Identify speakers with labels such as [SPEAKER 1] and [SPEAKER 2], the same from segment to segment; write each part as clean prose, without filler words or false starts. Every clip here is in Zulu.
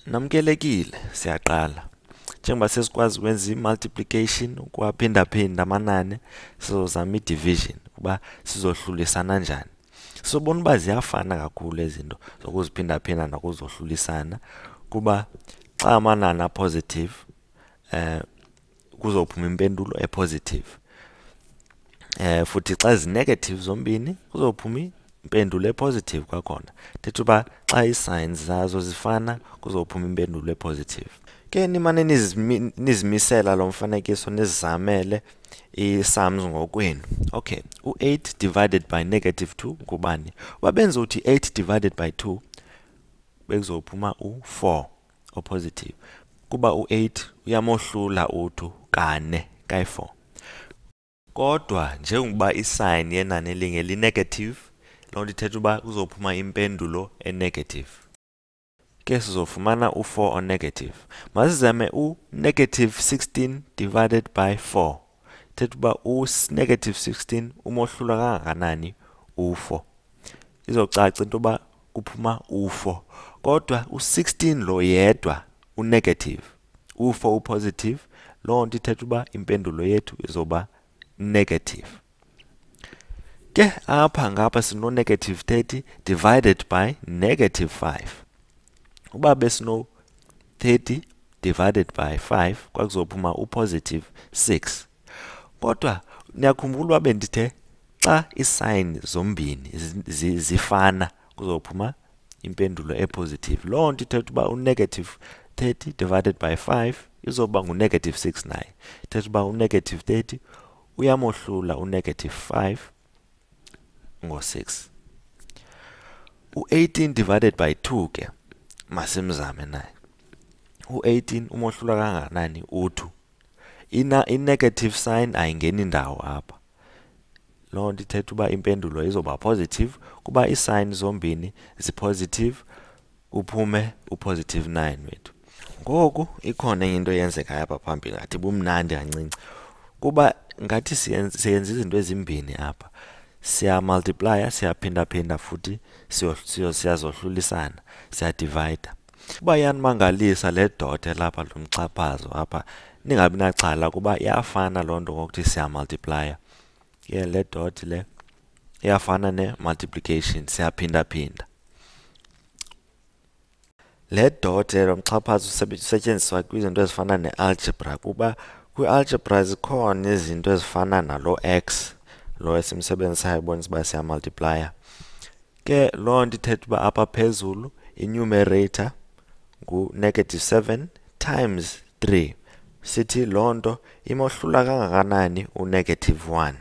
[SPEAKER 1] Namkelekile, siyaqala. Njengoba sesikwazi ukwenza i-multiplication, ukuwaphindaphinda amanani, sizozama i-division ukuba sizohlulisana njani. Sobona uba ziyafana kakhulu ezi zinto zokuziphindaphinda nokuzohlulisana, kuba xa amanani a-positive kuzophuma impendulo e-positive. Futhi xa zi-negative zombini kuzophuma impendulo e-positive kwakhona. Thetha uba xa ii-signs zazo zifana kuzophuma impendulo e-positive. Ke nimane nizimisela lo mfanekiso nizizamele ii-sums ngokwenu. Okay, u-8 divided by negative 2 ngubani? Uba benzothi 8 divided by 2 bekuzophuma u-4 o-positive, kuba u-8 uyamohlula u-2 kane kayi-4. Kodwa njengokuba i-sign yenani elinye li-negative, loo nto ithetha uba kuzophuma impendulo e-negative. Ke sizofumana u-4 o-negative. Masizame u-negative 16 divided by 4. Ithetha uba u-negative 16 umohlula kangakanani u-4. Izocaca into yoba kuphuma u-4. Kodwa u-16 lo yedwa u-negative, u-4 u-positive, loo nto ithetha uba impendulo yethu izoba negative. Ke apha ngapha sino-negative 30 divided by negative 5. Uba besino 30 divided by 5 kwakuzophuma u-positive 6. Kodwa niyakhumbula uba bendithe xa ii-sign zombini zifana kuzophuma impendulo e-positive. Loo nto ithetha uba u-negative 30 divided by 5 izoba ngu-negative 6 naye. Ithetha uba u-negative 30 uyamohlula u-negative 5 ngo-6. U-18 divided by 2 ke masimzame naye. U-18 umohlula kangakanani u-2. I-negative sign ayingeni ndawo apha. Loo nto ithetha uba impendulo izoba positive kuba ii-sign zombini zi-positive, uphume u-positive 9 wethu. Ngoku ikhona enye into eyenzekayo apha phambili ngathi bumnandi kancinci, kuba ngathi siyenza izinto ezimbini apha. Siyamultiplya, siyaphindaphinda futhi siyazohlulisana, siyadivayida. Uba iyanimangalisa le dot elapha, lo mxhaphazo apha, ningabi naxhala kuba iyafana loo nto ngokuthi siyamultiplya. Ke le dot le iyafana ne-multiplication, siyaphindaphinda. Le dot lo mxhaphazo usetyenziswa kwizinto ezifana ne-algebra, kuba kwi-algebra zikhona izinto ezifana nalo x lo esimsebenzisayo ubonisa uba siyamultiplya. Ke loo nto ithetha uba apha phezulu i-numerator ngu-negative 7 times 3. Sithi loo nto imohlula kangakanani u-negative 1.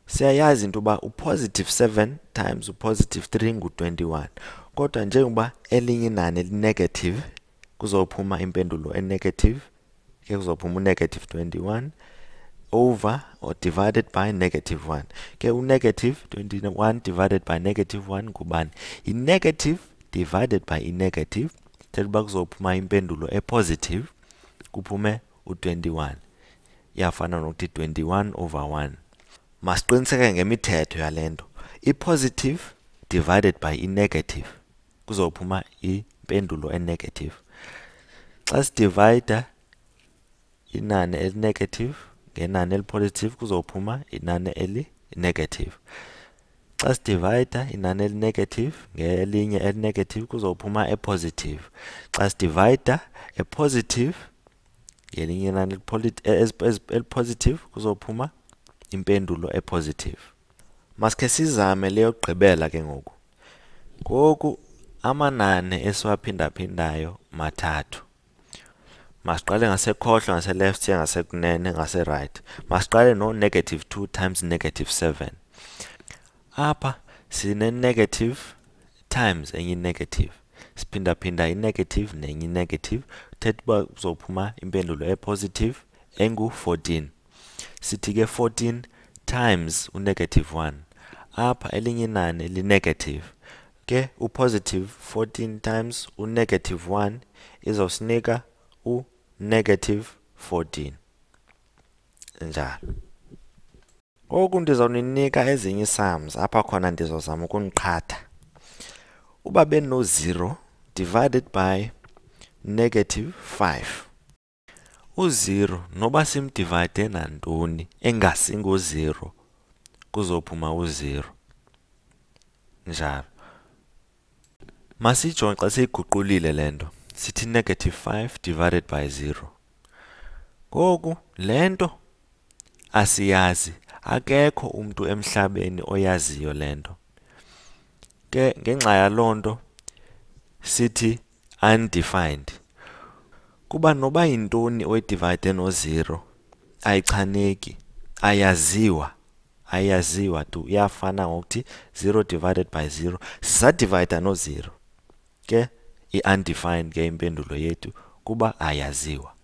[SPEAKER 1] Siyayazi into yoba u-positive 7 times u-positive 3 ngu-21. Kodwa njengoba elinye inani li-negative kuzophuma impendulo e-negative, ke kuzophuma u-negative 21 over or divided by negative 1. Ke u-negative 21 divided by negative 1 ngubani? I-negative divided by i-negative, ithetha uba kuzophuma impendulo e-positive, kuphume u-21. Iyafana nokuthi 21 over 1. Masiqiniseke ngemithetho yale nto. I-positive divided by i-negative kuzophuma impendulo e-negative. Xa sidivayida inani eli-negative ngenani eli-positive kuzophuma inani eli-negative. Xa sidivayida inani eli-negative ngelinye eli-negative kuzophuma e-positive. Xa sidivayida e-positive ngelinye inani eli-positive kuzophuma impendulo e-positive. Masikhe sizame le yokugqibela ke ngoku. Ngoku amanani esiwaphindaphindayo mathathu. Masiqale ngasekhohlo, ngase-left, siye ngasekunene, ngase-right. Masiqale no-negative 2 times negative 7. Apha sine-negative times enye i-negative. Siphindaphinda i-negative nenye i-negative. Thetha uba kuzophuma impendulo e-positive engu-14. Sithi ke 14 times u-negative 1. Apha elinye inani li-negative. Ke u-positive 14 times u-negative 1 izosinika u-negative 14. Njalo. Ngoku ndizawuninika ezinye ii-sums apha khona ndizozama ukuniqhatha. Uba beno-0 divided by negative 5. U-0 noba simdivayide nantoni engasingo-0 kuzophuma u-0 njalo. Masijonge xa siyiguqulile le nto, sithi negative 5 divided by 0. Ngoku le nto asiyazi, akekho umntu emhlabeni oyaziyo le nto. Ke ngenxa yaloo nto sithi undefined. Kuba noba yintoni oyidivayide no-0 ayichaneki, ayaziwa, ayaziwa tu. Iyafana ngokuthi 0 divided by 0, sisadivayida no-0. Ke i-undefined ke impendulo yethu kuba ayaziwa.